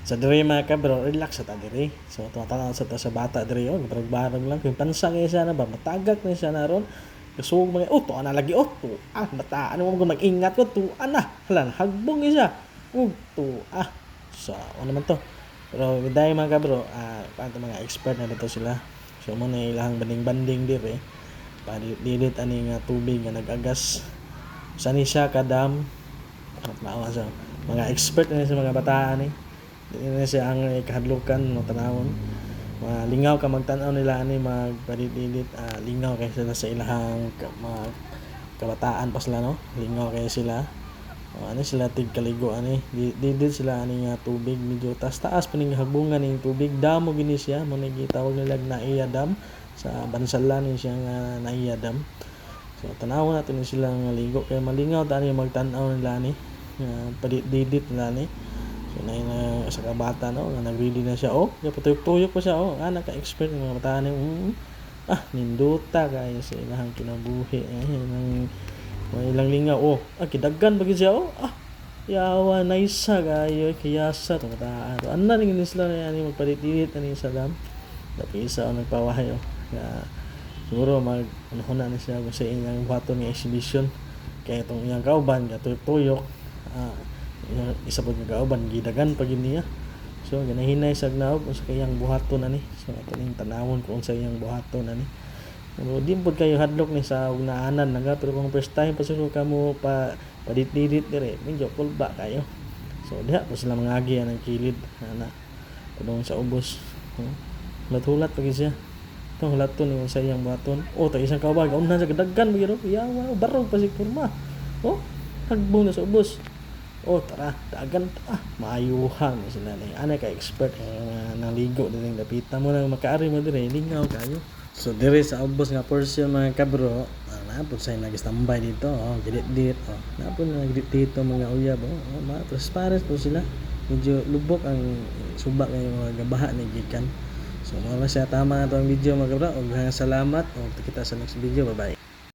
So diri, mga kabro, relax sa ta diri. So tumatanaw sa ta sa bata diri, oh, barog-barog lang kung pansa kay siya na ba, matagak na siya na ron. Kasug mga, oh, tuwa na lagi, oh, tuwa, bata, ano mo mag-ingat ko, tuwa na. Hala, hagbong siya. Oh, tuwa. So, ano naman to? Pero dahil, mga kabro, paano mga expert na dito sila. So mo na ilang banding-banding diri. Padidit ani nga tubig nga nag-agas. Sa ni siya kadam at maawa sa mga expert na sa mga bataan eh. Di na siya ang kahadlukan mo tanawon. Malingaw ka magtan-aw nila ani magpadidit, lingaw kay sila sa ilahang mga kabataan pa sila, no. Lingaw kay sila. Oh, ani sila tig kaligo ani. Didit sila ani nga tubig, medyo taas-taas pa ning hagbungan ning tubig. Damo gini siya mo ni gitawag nila Naiya Dam, sa Bansalan ni siya nga Naiya Dam. So tanaw nato ni sila nga ligo kay malingaw ta ani magtan-aw nila ani nga padidit nila ani. So na na sa kabata, no, nga nag-ready na siya, oh, patuyok-tuyok pa siya, oh, naka-expert ng mga bataan ni. Ah, nindota kayo sa ilahang kinabuhi eh, nang mga ilang lingaw, oh, kidagan pa gyud siya, oh, yawa, nice kayo, kiyasa tong bataan. So, ano rin sila na ani magpadidit ani sa dam. Tapi isa ang nagpawahay, oh, nga siguro mag ano na siya kung sa inyong buhaton nga exhibition kaya itong iyang kauban tuyok-tuyok, isa pud nga kauban gidagan pa gyud niya. So ganahinay sa gnaog unsa kay iyang buhaton ani. So ato ning tanawon kung unsa iyang buhaton ani. Pero di pud kayo hadlok ni sa ugnaanan naga, pero kung first time pa siguro kamo pa padit-didit dire, medyo kulba kayo. So diha po sila mangagi ang kilid ana padung sa ubos, oh. Hulat-hulat pa gyud siya. Itong hulaton ni unsa iyang buhaton. Oh, ta isang kauban gaunhan sa kadaggan ba gyud, oh. Yawa, barog pa si porma. Oh, hagbong na sa ubos. Oh, tara, dagan pa. Maayuhan na sila ni. Ana ka expert nga naligo diri dapita mo nang makaari mo dire, lingaw kayo. So dire sa ubos nga portion, mga kabro, naa pud say nag-standby dito, oh, gidit-dit, oh. Naa pud nagdit dito mga uyab, oh, oh mga transparent po sila. Medyo lubok ang suba nga mga gabaha ni gikan. So mao na siya, tama na to ang video, mga kabro. Ug salamat ug kita sa next video. Bye bye.